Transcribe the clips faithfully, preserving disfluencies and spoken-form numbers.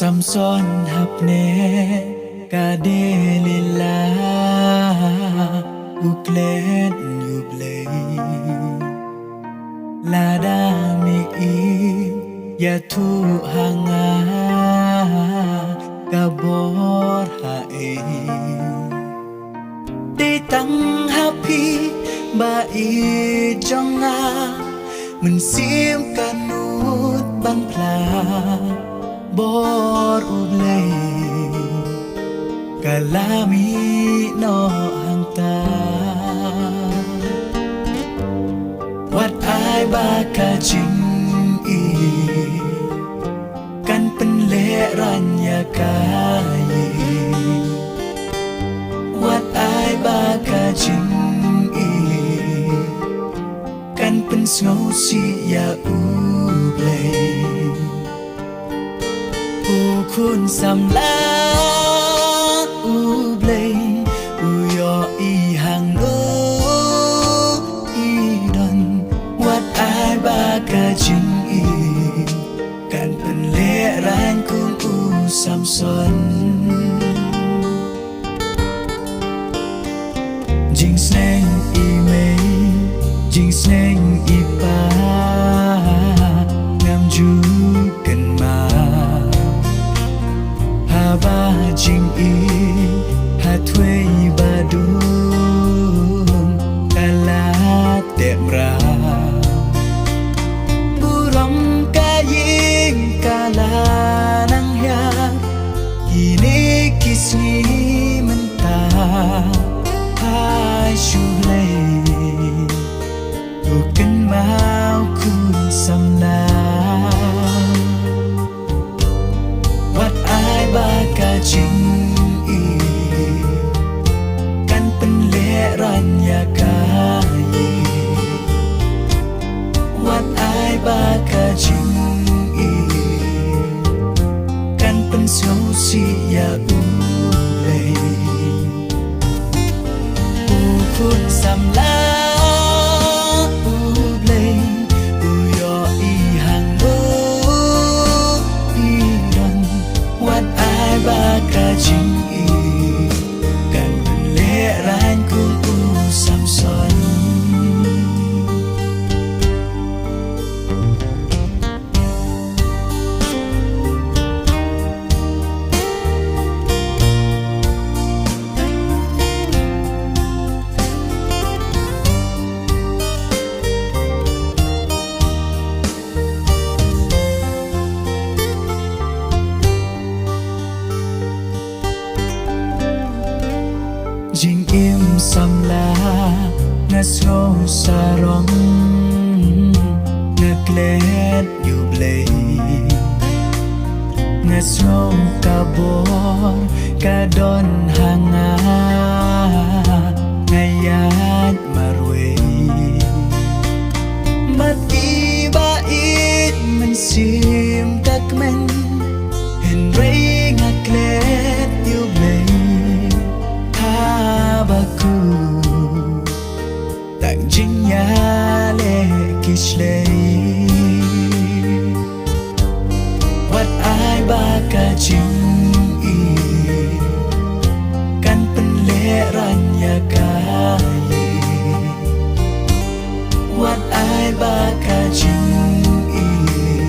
Samson hapdeng ka Delila, u klet ïa U Blei. Lada me ïathuh ha nga, ka bor ha ei? Dei tang ha phi ba ïeit jong nga, mynsiem ka nud ban phla. Bor U Blei ka la mih noh hangta. Wat ai ba ka jingïeit kan pynlehraiñ ïa ka ïing. Wat ai ba ka jingïeit kan pynsngewsih ïa U Blei. Ko khun samla, U Blei u ïohi hangno i don. Wat ai ba ka jingïeit kan pynlehraiñ kum u Samson. Jingsneng i mei, jingsneng i pa, ngam ju kynmaw. Haba jingïeit ha thwei ba dum ka la teh mraw, burom ka ïing ka la nang hiar. Kine ki sngi mynta ai shu lei, u kynmaw khun samla. Wat ai ba ka jingïeit kan pynlehraiñ ïa ka ïing. Wat ai ba ka jingïeit kan pynsngewsih ïa U Blei. Ko khun samla, U Blei u ïohi hangno i don. Wat ai ba ka jingïeit kan pynlehraiñ kum u Samson. Jingim samla nga sngew sarong, nga klet ïa U Blei. Nga sngew ka bor ka don ha nga, nga ïaid marwei. Bad kiba ïeit mynsiem ka kmen, hynrei nga klet ïa U Blei. Haba khuid tang jingïaleh ki shlei. Wat ai ba ka jingïeit kan pynlehraiñ ïa ka ïing. Wat ai ba ka jingïeit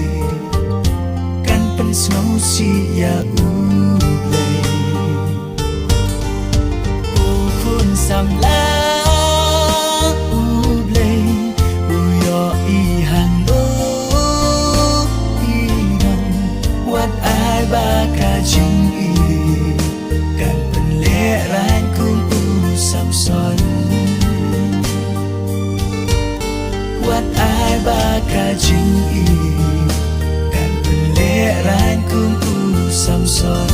kan pynsngewsih ïa U Blei. Ko khun samla, U Blei u ïohi hangno i don. Wat ai ba ka jingïeit kan pynlehraiñ kum u Samson. Wat ai ba ka jingïeit kan pynlehraiñ kum u Samson.